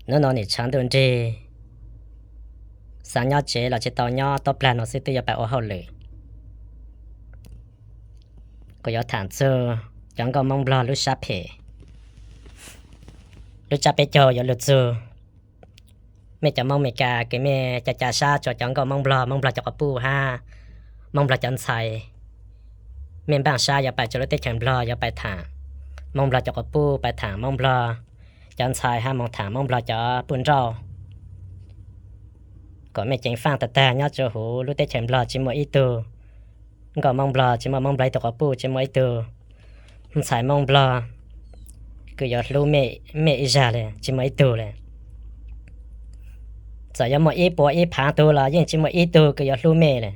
Hnub no nim tshav ntuj nrig, xav nyob tsev los tsis tau nyob, tuaj plag no xwb twb yuav pais ua hauj lwm. Kuv yuav tham txug cov nkauj Moob Nplog lub sab phem. Lub tsab peb caug yuav lug txug mej cov Moob Meskas kws mej ca ca sab rua cov nkauj Moob Nplog, Moob Nplog cov quas puj hab Moob Nplog cov ntxhais. Mej npaaj sab yuav pais rua lub teb chaws Nplog yuav pais tham Moob Nplog cov quas puj, pais tham Moob Nplog cov ntxhais hab moog tham Moob Nplog cov puj nrauj, kom mej ceev faaj tag tag. Nyob rua huv lub teb chaws Nplog tsis muaj ib tug nkauj Moob Nplog, tsis muaj Moob Nplog ib tug quas puj, tsis muaj ib tug ntxhais Moob Nplog kws yuav hlub mej ib zag le, tsis muaj ib tug le. Txawm yuav muaj ib puas ib phaav tug los yeej tsis muaj ib tug kws yuav hlub mej le.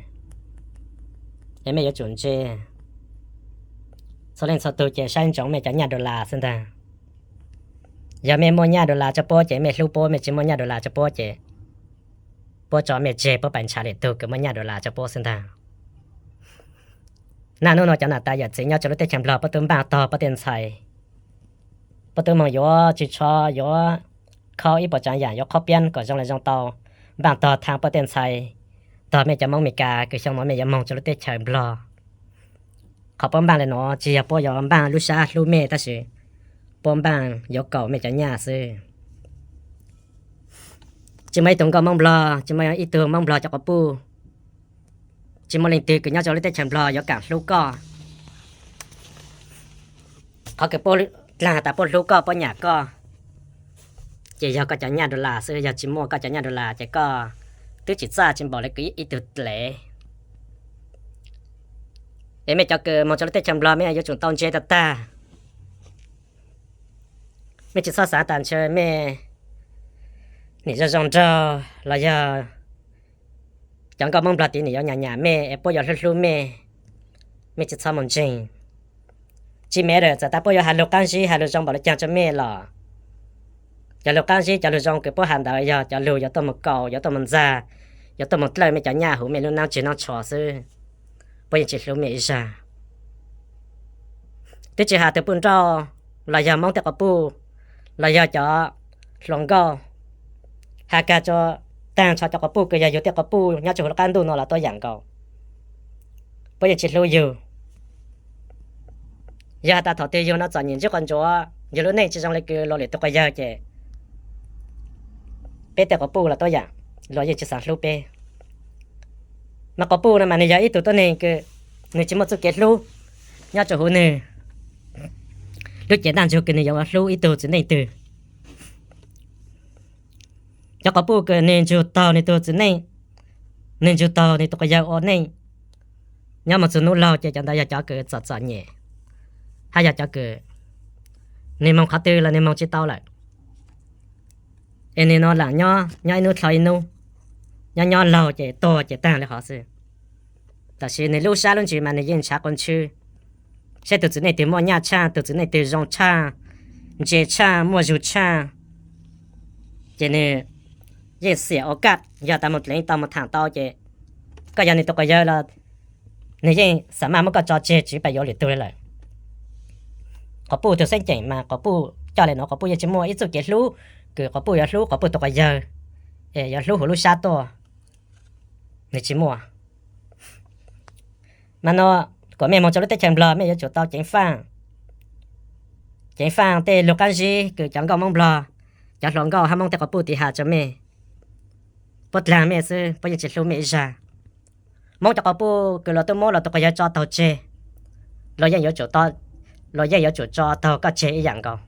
Es mej yuav tsum ntse. Txhua leej txhua tug ces saib ntsoov mej cov nyaj dollar xwb ntag. Yog mej muaj nyaj dollar rua puab ces mej hlub puab, mej tsis muaj nyaj dollar rua puab ces puab tso mej tseg, puab pais ntshaw lwm tug kws muaj nyaj dollar rua puab xwb ntag. Naj nub nua cov nam tais yawm txiv nyob rua lub teb chaws Nplog puab tub npaaj tog puab tej ntxhais, puab tub moog yuav tsw tsho, yuav khaub ib puas tsaav yaam, yuav khaub piab kom zoo le zoo tau, npaaj tog thaam puab tej ntxhais, tog mej cov Moob Meskas kws xyoo no mej yuav moog rua lub teb chaws Nplog. Qhov puab npaaj le nuav tsis yog puab yuav npaaj lub sab hlub mej, tab sis puab npaaj yuav kaum mej cov nyaj xwb. Tsis muaj ib tug nkauj Moob Nplog, tsis muaj ib tug Moob Nplog cov quas puj, tsis muaj leej twg kws nyob rua lub teb chaws Nplog yuav kaam hlub koj. Qhov kws puab dlaag has tas puab hlub koj, puab nyam koj, ces yog koj cov nyaj dollar xwb. Yog tsis muaj koj cov nyaj dollar ces koj twb tsis txaj tsis npaum le kws ib tug dlev. Es mej cov kws moog rua lub teb chaws Nplog mej yuav tsum tau ntse tag tag. Mej tsis txhob xaav tas ntshe mej nim zoo zoo nraug los yog cov nkauj Moob Nplog tid nim yuav nyam nyam mej es puab yuav hlub hlub mej. Mej tsis txhob mus ntseeg. Tsis me lawm, txawm tas puab yuav has lug qaab zib has lug zoo npaum le caag rua mej los, cov lug qaab zib cov lug zoo kws puab has ntawd yog cov lug yuav tuaj mus kaus, yuav tuaj mus ntxag, yuav tuaj mus dlawj mej cov nyaj huv mej lub noob tswg noob tsho xwb. Puab yeej tsis hlub mej ib zag. Twb tsis has tug puj nrauj los yog Moob tej quas puj los yog cov hluas nkauj, has kag rua taag nrho cov quas puj kws yog yug tej quas puj nyob rua huv lub qab ntuj no los tuab yaam nkaus, puab yeej tsis hlub yug. Yog has tas thaum twg yug no txom nyem ntsib quas ntsuav, yug lub neej tsis zoo le kws luas lwm tug quas yawg ces peb tej quas puj los tuab yaam, luas yeej tsis xaav hlub peb. Mas quas puj no mas nwg yog ib tug tuab neeg kws nwg tsis muaj txuj kev hlub nyob rua huv nwg lub cev ntaj ntsug kws nwg yuav hlub ib tug txiv neej twg. Cov quas puj kws nwg ntsug taug nwg tug txiv neej, nwg ntsug taug nwg tug quas yawg ua neej nyob moog txug nub laug ces cov ntawd yog cov kws txom txom nyem, hab yog cov kws nwg moog qhov twg los nwg moog tsis tau lawm. Es nwg no lam nyob nyob ib nub dlhau ib nub, nyob nyob laug ces tuag ces taag le hov xwb. Tab sis nwg lub sab lub ntsws mas nwg yeej ntshav quav ntshwv, saib tug txiv neej twg muaj nyaj tshaj, tug txiv neej twg zoo tshaj, ntse tshaj, muaj zug tshaj, ces nwg yeej xiam ua kaj. Yog tas moog dleev tau moog thaam tau ces koj yog nwg tug quas yawg los nwg yeej xaam maj muab koj tso tseg tsis pab yuav lwm tug le lawm. Quas puj tug xeeb ceem mas quas puj coj le nuav, quas puj yeej tsis muaj ib txuj kev hlub kws quas puj yuav hlub quas puj tug quas yawg, es yuav hlub huv lub sab tuaj, nwg tsis muaj. Mas no kuas mej moog rua lub teb chaws Nplog mej yuav tsum tau ceev faaj, ceev faaj tej lug qaab zib kws cov nkauj Moob Nplog, cov hluas nkauj hab Moob tej quas puj tiv has rua mej. Puab dlaag mej xwb, puab yeej tsis hlub mej ib zag. Moob cov quas puj kws luas tub muab luas tug quas yawg tso taug tseg, luas yeej yuav tsum, luas yeej yuav tsum tso taug koj tseg ib yaam nkaus.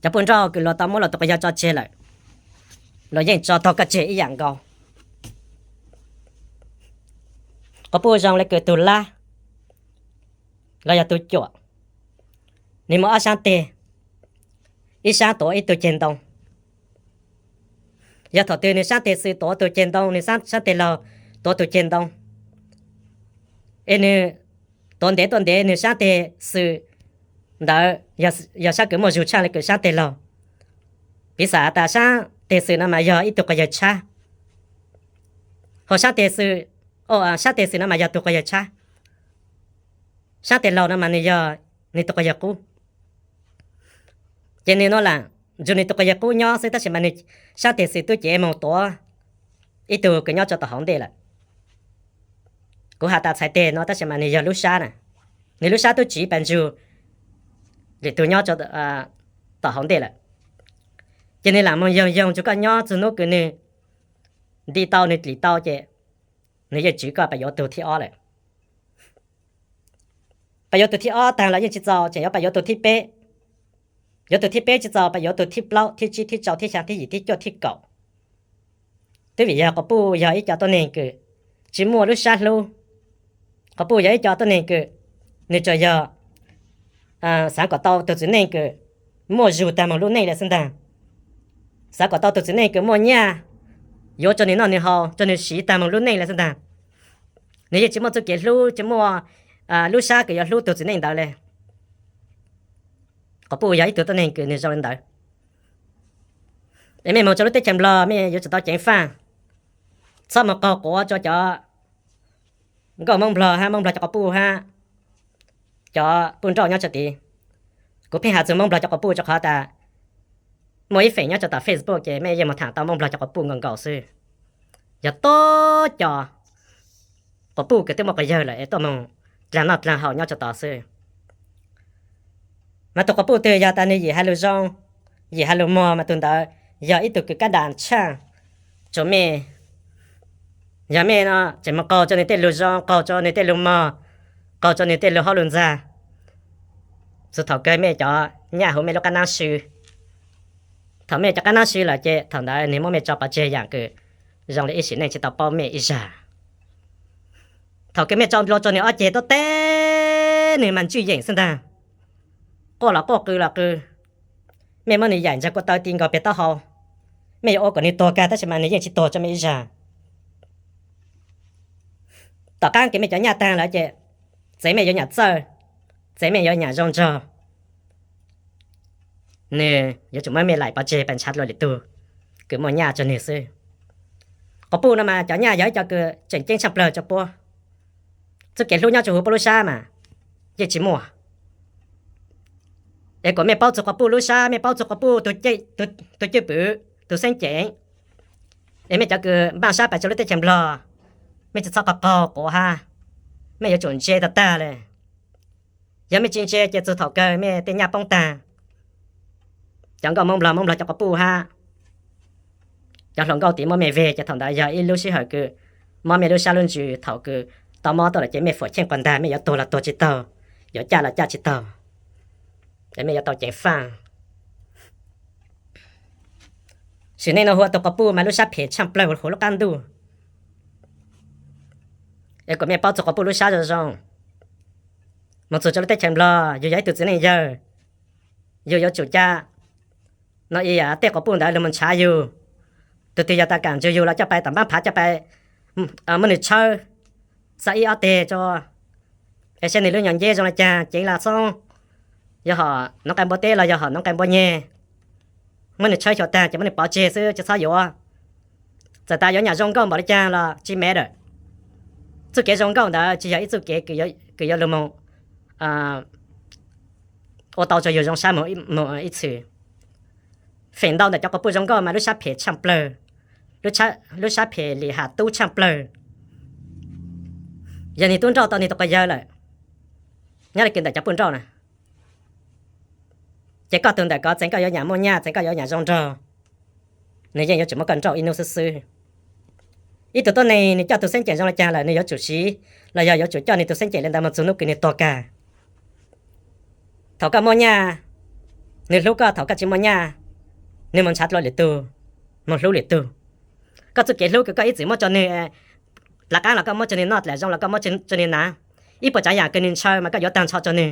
Cov puj nrauj kws luas tau muab luas tug quas yawg tso tseg lawm, luas yeej tso taug koj tseg ib yaam nkaus. Quas puj zoo le kws tug lab los yog tug cuam, nwg muaj ob saab teg, ib saab tuav ib tug ceg ntoo. Yog thaum twg nwg saab teg xwm tuav tug ceg ntoo, nwg saab teg laug tuav tug ceg ntoo, es nwg tuav ntev tuaj ntev, nwg saab teg xwm ntawd yog saab kws muaj zug tshaj le kws saab teg laug. Piv xam tas saab teg xwm no mas yog ib tug quas yawg tshab, ho saab teg xwm, saab teg xwm no mas yog tug quas yawg tshab, saab teg laug no mas nwg yog nwg tug quas yawg qub. Ces nws no lam nrug nws tus quas yawg qub nyob xwb, tab sis mas nws sab teg xwm tub cev moog tuav ib tug kws nyob rua tom hauv ntej lawm. Kuv has tas txhais teg no tab sis mas nws yog lub sab na, nws lub sab tub tsiv pas nrug lwm tug nyob tom hauv ntej lawm. Ces nws lam moog yoog yoog nrug koj nyob txug nub kws nws nti tau nws dlim tau ces nws yeej tswv koj pas yuav tug thib ob lawm. Pas yuav tug thib ob taag los yeej tsi txaus, tseem yuav pas yuav tug thib peb. Yuav tug thib peb tsi txaus, pas yuav tug thib plaub, thib tsib, thib rau, thib xyaa, thib yim, thib cuaj, thib kaum. Twb vim yog quas puj yog ib co tuab neeg kws tsi muaj lub sab hlub. Quas puj yog ib co tuab neeg kws nws tsuas yog xaav kom tau tug txiv neej kws muaj zug taag moog lub neej le xwb ntaag. Xaav kom tau tug txiv neej kws muaj nyaj yuav rua nws noj nws haus, rua nws siv taag moog lub neej le xwb ntaag. Nws yeej tsi muaj txuj kev hlub, tsi muaj lub sab kws yuav hlub tug txiv neej ntawd le. Quas puj yog ib tug tuab neeg kws nws zoo le ntawd. Es mej moog rua lub teb chaws Nplog mej yuav tsum tau ceev faaj, txhob moog qaug quav rua cov nkauj Moob Nplog hab Moob Nplog cov quas puj hab cov puj nrauj nyob rua tid. Kuv pheej has txug Moob Nplog cov quas puj rua qhov tas muaj ib feem nyob rua tom Facebook ces mej yeej moog thaam tau Moob Nplog cov quas puj nkaus nkaus xwb. Yog tuab cov quas puj kws twb muaj quas yawg lawm es tuaj moog dlaag noj dlaag haus nyob rua tod xwb. Mas tug quas puj twg yog tas nws yim has lug zoo, yim has lug mog mas tug ntawd yog ib tug kws kab dam tshaaj rua mej. Yog mej no tseem moog qaug rua nws tej lug zoo, qaug rua nws tej lug mog, qaug rua nws tej lug hauj lug ntxag, txug thaum kawg mej cov nyaj huv mej lub qab naab swb. Thaum mej cov qab naab swb lawm ces thaum ntawd nwg muab mej tso pov tseg yaam kws zoo le ib sim neej tsi tau paub mej ib zag. Thaum kws mej tso dlua rua nwg ob ceg tuab teb, nwg mas ntswj yeem xwb ntaag. Quaj los quaj, qw los qw. Mej muab nwg yaim ntsag kua taw ti nkaus peg taub hau. Mej yuav ua kom nwg tuag kag tab sis mas nwg yeej tsi tuag rua mej ib zag. Tom qaab kws mej cov nyaj taag lawm ces txeev mej yuav nyam txawj, txeev mej yuav nyam zoo nraug. Nwg yuav tsum muab mej laim pov tseg pes ntshav dlua lwm tug kws muaj nyaj rua nwg xwb. Quas puj no mas cov nyaj yog ib co kws tseem ceeb tshaaj plawg rua puab. Txuj kev hlub nyob rua huv puab lub sab mas yeej tsi muaj. Es kuas mej paub txug quas puj lub sab, mej paub txug quas puj tug cwj pwm, tug xeeb ceem, es mej cov kws npaaj sab pais rua lub teb chaws Nplog, mej tsi txhob qaug qaug quav hab, mej yuav tsum ntse tag tag le. Yog mej tsi ntse ces txug thaum kawg mej tej nyaj poob taag. Cov nkauj Moob Nplog, Moob Nplog cov quas puj hab cov hluas nkauj tid muab mej veg ces thaum ntawd yog ib lub sij hawm kws mob mej lub sab lub ntsws, thaum kws tau mob tuaj lawm ces mej fuam cheej quas ntag, mej yuav tuag los tuag tsi taug, yuav caj los caj tsi taug, es mej yuav tau ceev faaj. Sim neej no hu ua tug quas puj mas lub sab phem tshaaj plawg huv lub qab ntuj. Es kuas mej paub txug quas puj lub sab zoo zoo. Moog txug rua lub teb chaws Nplog yug yog ib tug txiv neej yawg, yug yuav tsum ca no ib yam tej quas puj ntawd lug moog ntshav yug. Tug twg yog tas kaam nrug yug los coj pais tom npaab phav, coj pais muab nwg tshawb, xa ib ob teg rua, es saib nwg lub nyuas nceb zoo le caag, ceev los txhoob, yog hom noob qai npua teb los yog hom noob qai npua nyeg. Muab nwg tshawb xyuas taag ces muab nwg pov tseg xwb tsi txhob yuav. Txawm tas yuav nyam zoo nkauj npaum le caag los tsi matter. Txuj kev zoo nkauj ntawd tsi yog ib txuj kev kws yuav lug moog ua tau rua yug zoo sab moog ib txhis. Feem ntau ntawm cov quas puj zoo nkauj mas lub sab phem tshaaj plawg, lub sab phem lim ham tub tshaaj plawg. Yog nwg tub nrauj tau nwg tug quas yawg lawm, nyob le kws ntawm cov puj nrauj na, ces koj tug ntawm ko txeev koj yuav nyam muaj nyaj, txeev koj yuav nyam zoo nraug, nwg yeej yuav tsum muab koj nrauj ib nub xwb xwb. Ib tug tuab neeg nwg coj tug xeeb ceem zoo le caag lawm nwg yuav tsum siv, los yog yuav tsum coj nwg tug xeeb ceem le ntawd moog txug nub kws nwg tuag kag. Thaum koj muaj nyaj, nwg hlub koj, thaum koj tsi muaj nyaj, nwg moog ntshav dlua lwm tug, moog hlub lwm tug. Koj txuj kev hlub kws koj ib txwm muab rua nwg, dlav qaab los koj muab rua nwg noj, dlaim zoo los koj muab rua nwg hnav, ib puas tsaav yaam kws nwg ntshaw mas koj yuav taag nrho rua nwg.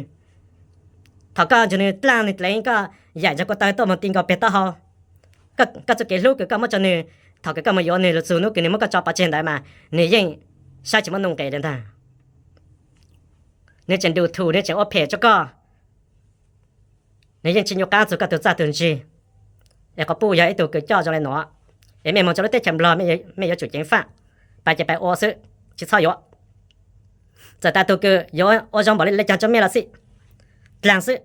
Thaum koj nrug nwg dlaaj nwg dleev, koj yaim ntsag kua taw tuaj moog ti nkaus peg taub hau, koj txuj kev hlub kws koj muab rua nwg, thaum kws koj moog yuav nwg lug txug nub kws nwg muab koj tso pov tseg ntawd mas nwg yeej saib tsi muaj nuj nqes le ntag. Nwg tseem nrug thum, nwg tseem ua phem rua koj, nwg yeej tsi nyuaj qaab txug koj tug txaj tug ntsig. Es quas puj yog ib tug kws coj zoo le nuav, es mej moog rua lub teb chaws Nplog, mej yuav tsum ceev faaj, pais ces pais ua xwb, tsi txhob yuav. Txawm tas tug kws yuav ua zoo npaum le caag rua mej los xij, dlaag xwb,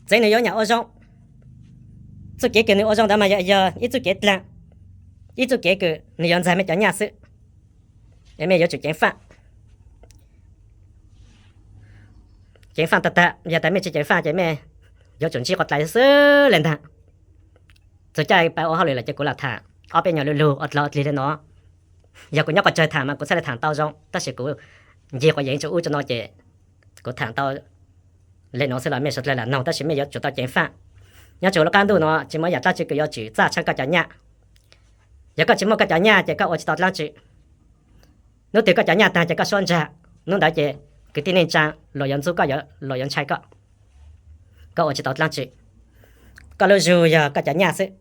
txeev nwg yuav nyam ua zoo, Txuj kev kws nws ua zoo ntawd mas yog ib txuj kev dlaag, ib txuj kev kws nws yuav ntxag mej cov nyaj xwb. Es mej yuav tsum ceev faj, ceev faj tag tag. Yog tas mej tsis ceev faj ces mej yuav tsum ntsib quav dlais xwb le ntag. Txug caij pab ua hauj lwm lawm ces kuv lam tham ob peb nyuag lug lug ua dlog ua dlig le no. Yog kuv nyob quas tsawg tham mas kuv txhaj le tham tau zoo, tab sis kuv ncig quas yeem tso ub tso no ces kuv tham tau le no xwb los mej suav dlawg lam noog, tab sis mej yuav tsum tau ceev faj. Nyob tsum lub qab ntuj no tsis muaj yam dlaab tsi kws yuav tsim txaj tshaj koj cov nyaj. Yog koj tsis muaj koj cov nyaj ces koj ua tsis tau dlaab tsi. Nub twg koj cov nyaj taag ces koj suab ntsag, nub ntawd ces kwv tij neej tsaa luas yuav ntxub koj, luas yuav ntshai koj. Koj ua tsis tau dlaab tsi, koj lub zug yog koj cov nyaj xwb.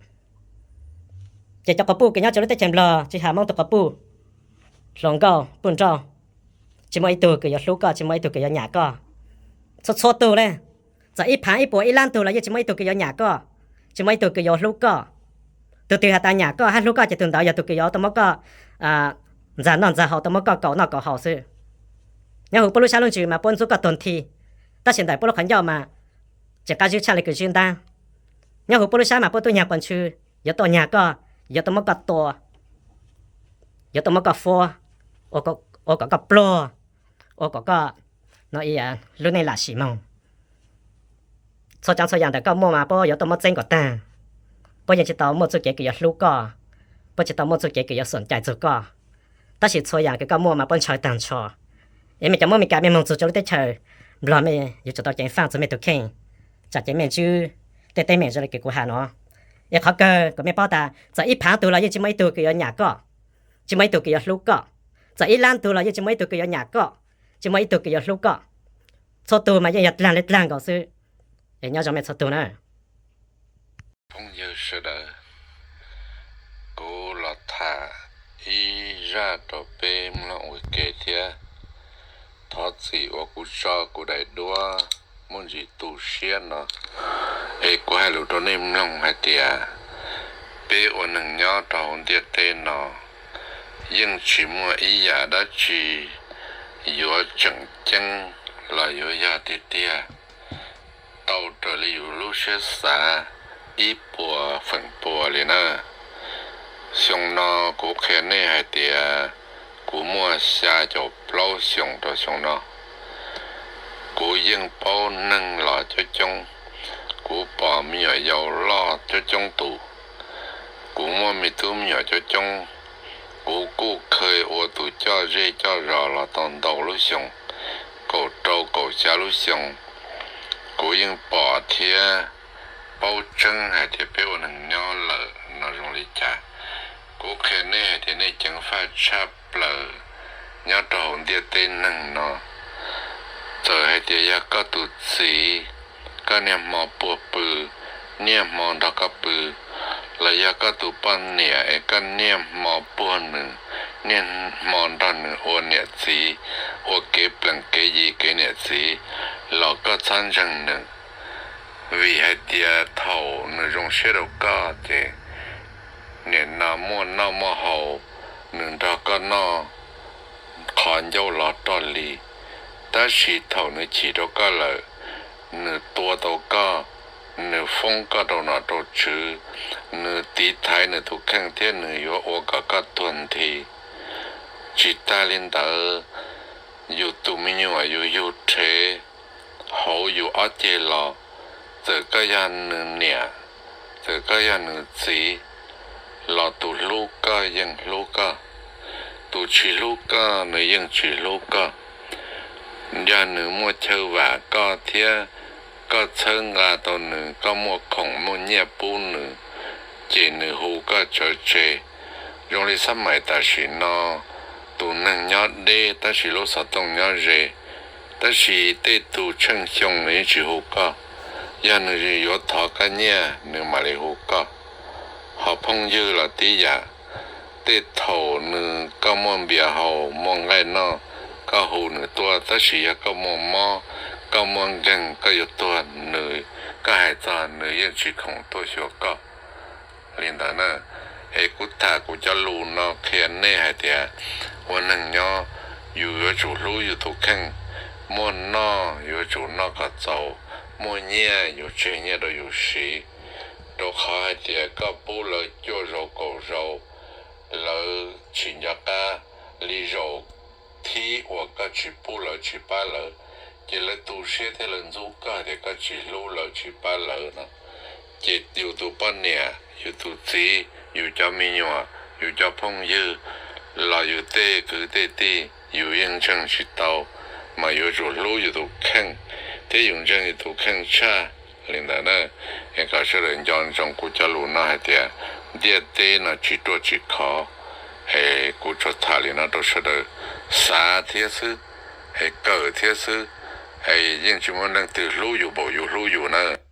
Ces cov quas puj kws nyob rua lub teb chaws Nplog tsis has Moob tug quas puj, hluas nkauj puj nrauj, tsis muaj ib tug kws yuav hlub koj, tsis muaj ib tug kws yuav nyam koj. Txhua txhua tug le, txawm ib phaav ib puas ib lab tug los yeej tsis muaj ib tug kws yuav nyam koj, tsis muaj ib tug kws yuav hlub koj. Tug twg has tas nyam koj hab hlub koj ces tug ntawd yog tug kws yuav tau muab koj ntxag noj ntxag haus, tau muab koj kaum noj kaum haus xwb. Nyob huv puab lub sab lub ntsws mas puab ntxub koj tuag nthi, tab sis ntawm puab lub qhov ncauj mas tseem qab zib tshaj le kws zib ntab. Nyob huv puab lub sab mas puab tub nyag quas ntswg yuav tuaj nyag koj, yuav tuaj muab koj tua, yuav tuaj muab koj fuab, ua kom koj pluag, ua kom koj no lub neej lam sim moog. Txhua tsav txhua yam ntawm koj muaj mas puab yuav tuaj muab txeeb kom taag. Puab yeej tsis tau muaj txuj kev kws yuav hlub koj, puab tsis tau muaj txuj kev kws yuav xoom cai txug koj. Tab sis txhua yam kws koj muaj mas puab ntshaw taag nrho. Es mej cov Moob Mes Kas mej moog txug rua lub teb chaws Nplog mej yuav tsum tau ceev faj txug mej tug kheej, tsam ces mej ntsib tej teeb meem zoo le kws kuv has no. Es qhov kawg kom mej paub tas txawm ib phaav tug los yeej tsis muaj ib tug kws yuav nyam koj, tsis muaj ib tug kws yuav hlub koj. Txawm ib lab tug los yeej tsis muaj ib tug kws yuav nyam koj, tsis muaj ib tug kws yuav hlub koj. Txhua tug mas yeej yog dlaag le dlaag nkaus xwb. Es nyob zoo mej txhua tug na. Phooj ywg sawv daws, kuv los tham ib zaj rau peb mloog ua ke thiab. Thov txim uas kuv tso kuv daim duab muaj ntsis tu siab no, es kuv hais lus rau nej mloog hais tias peb ua neeg nyob rau hauv ntiaj teb no yeej tsis muaj ib yam dab tsi yuav tseem ceeb los yuav yog tiag tiag tau raws li yus lub siab xav ib puas feem pua li na. Xyoo no kuv qhia nej hais tias kuv muaj xya caum plaub xyoos rau xyoo no. Kuv yeej paub neeg los coob coob, kuv pom me nyuam yaus loj coob coob tus, kuv muaj me tub me nyuam coob coob. Kuv kuj kheev ua tus coj zej coj zos los tau ntau lub xyoos, kaum rau kaum xya lub xyoos. Kuv yeej pom thiab paub tseeb hais tias peb ua neeg nyob lawm no zoo li cas. Kuv qhia nej hais tias nej ceev faj tshaj plaws nyob rau hauv ntiaj teb neeg no. Txawm hais tias yog koj tus txiv, koj niaj hmo puag pw, niaj hmo nrog koj pw, los yog koj tus poj niam es koj niaj hmo puag nws, niaj hmo nrog nws ua niam txiv, ua kev plees kev yi kev niam txiv, los koj txhob ntseeg nws. Vim hais tias thaum nws zoo siab rau koj ces nim no muaj noj muaj haus, nws nrog koj noj qhov ncauj los roj hli. Tab sis thaum nws chim rau koj lawm, nws tua tau koj, nws foob koj rau nom rau tswv, nws tiv thaiv nws tus kheej thiab nws yuav ua kom koj tuag nthi. Tsis tag li ntawd, yus tus me nyuam yus yug rhev hauv yus ob ceg los, txawm koj yog nws niam, txawm koj yog nws txiv, los tus hlub koj yeej hlub koj, tus tsis hlub koj nws yeej tsis hlub koj. Yog nws muaj chaw vam koj thiab koj txhawb nqa tau nws, koj muaj khoom muaj nyiaj pub nws, ces nws hu koj tsawv tseg. Zoo li xab maim tam sim no, tus neeg nyob deb tab sis lub xov tooj nyob ze, tab sis tej tus tsheej xyoo nws yeej tsis hu koj. Yog nws yuav thov koj nyiaj nws mam li hu koj. Ho phooj ywg los tib yam, tej thaum nws koj muaj npias haus muaj nqaij noj, koj hu nws tuaj, tab sis yog koj muaj mob, koj muaj nkeeg, koj yuav tuag nws, koj hais txog nws yeej tsis khoom tuaj xyuas koj li ntawd na. Es kuv tham kuv cov lus no qhia nej hais tias ua neeg nyob yus yuav tsum hlub yus tus kheej. Muaj noj yuav tsum noj kom txaus, muaj nyiaj yuav tseg nyiaj rau yus siv. Rau qhov hais tias koj pub lawv cuaj zaus kaum zaus, lawv tsis nco qab li zaum thib uas koj tsis pub lawv, tsis pab lawv, ces lawv tu siab thiab lawv ntxub koj hais tias koj tsis hlub lawv tsis pab lawv no. Ces yus tus poj niam, yus tus txiv, yus cov me nyuam, yus cov phooj ywg, los yus tej kwv tej tij, yus yeej ntseeg tsis tau, mas yuav tsum hlub yus tus kheej thiab yus ntseeg yus tus kheej tshaj li ntawd na. Es kom sawv daws nco ntsoov kuv cov lus no hais tias ntiaj teb no tsis ruaj tsis khov. Es kuv tsuas tham li no rau sawv daws xav thiab xwb, es kawm thiab xwb, es yeej tsis muaj neeg twg hlub yus npaum yus hlub yus na.